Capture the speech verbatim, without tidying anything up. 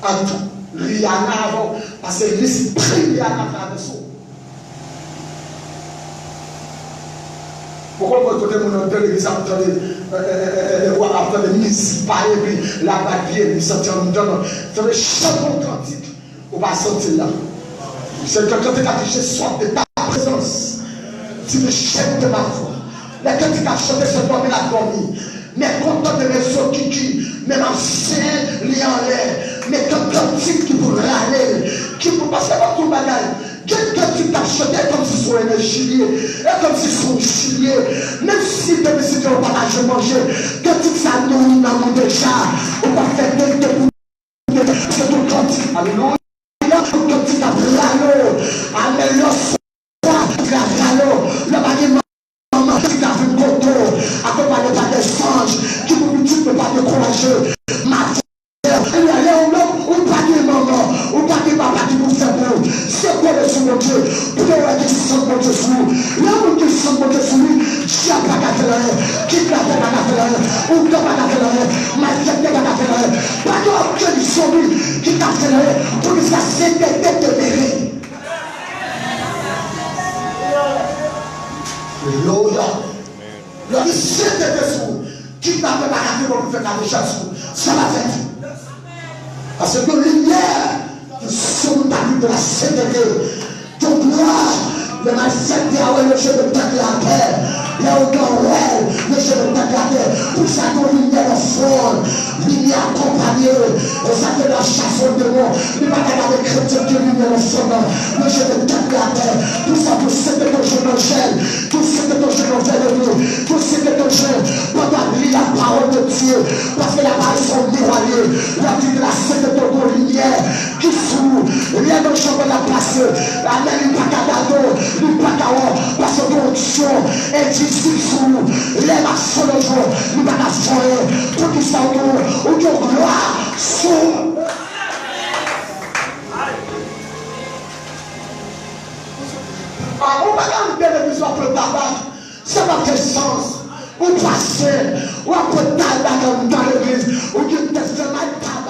Ak tou, Rihanna avè w, paske lespri Rihanna travèse w. Ou konprann kote moun anndan legliz ap tande, e, e, e, e, e, ap tande mizik pa epi l ap bat pye, li santi anndan l. Tande chante yon kantik, ou pa santi l la. Se kantik la ki je soif de ta présence. Tu me jettes de ma foi. Lè kantik ap chante, se dòmi l ap dòmi. Men kontan de men so kiki, men m ap senyen li anlè. Men kan kantik ki pou rale l, ki pou, paske m ap di w bagay, gen kantik k ap chante, e kòmsi se yon enèji li ye, e kòmsi se yon chi li ye. Menm si depi si yo pa ta jwenn manje, kantik sa nouri nanm ou deja, ou pa fè delte pou delte, se yon kantik, alelouya, yon kantik k ap rale w. Amèn, lè w swa, kantik la rale w, lè w pa gen manman, kantik la vin kote w, akonpanye pa de zanj, ki pou pitit nou pa dekouraje. Maten, lè ou menm, ou pa gen manman, ou pa gen papa ki pou fè pou ou. Se kole sou Bondye, pou yo wè gen sant Bondye sou ou. Lè yon moun gen sant Bondye sou li, dyab pa ka fè l anyen, kidnapè pa ka fè l anyen, ougan pa ka fè l anyen, malfektè pa ka fè l anyen. Pa gen okenn zonbi ki ka fè l anyen, poukisa Sentete demere. Alelouya. Lè li Sentete sou ou, kidnapè pa ka vin pou fè kadejak sou ou. Sa va fèt. Paske yon limyè ki sou ou ta vin de la Sentete. Yon glwa, lè malfektè a wè l, yo jete tèt li atè. Lè ougan wè l, yo jete tèt li atè. Poukisa yon limyè nan fwon? Limyè akonpanye. E sa ke nan chase yon demon, li pa ka gade kretyen ki limyè nan fwon nan. Yo jete tèt li atè. Pou sa, pou Sentete jwenn nan jèn, pou Sentete jwenn nan vèleni, pou Sentete jwenn pandan ap li lapawòl de Dye. Paske lapawòl se yon miwa li ye. Lè w di la Sentete yon limyè ki sou ou. Lè nan chanm nan ap pase, amèn, li pa ka gade w, li pa ka wè w, paske gen onksyon envizib sou ou. Lè m ap fon nan jou, li pa ka fè anyen. Poukisa ou gen, ou gen glwa sou ou? A, ou pa ka antre legliz w ap pran tabak, sa pa fè sans. Ou pase, w ap pran tabak anndan legliz, ou gen tèt fè mal tabak.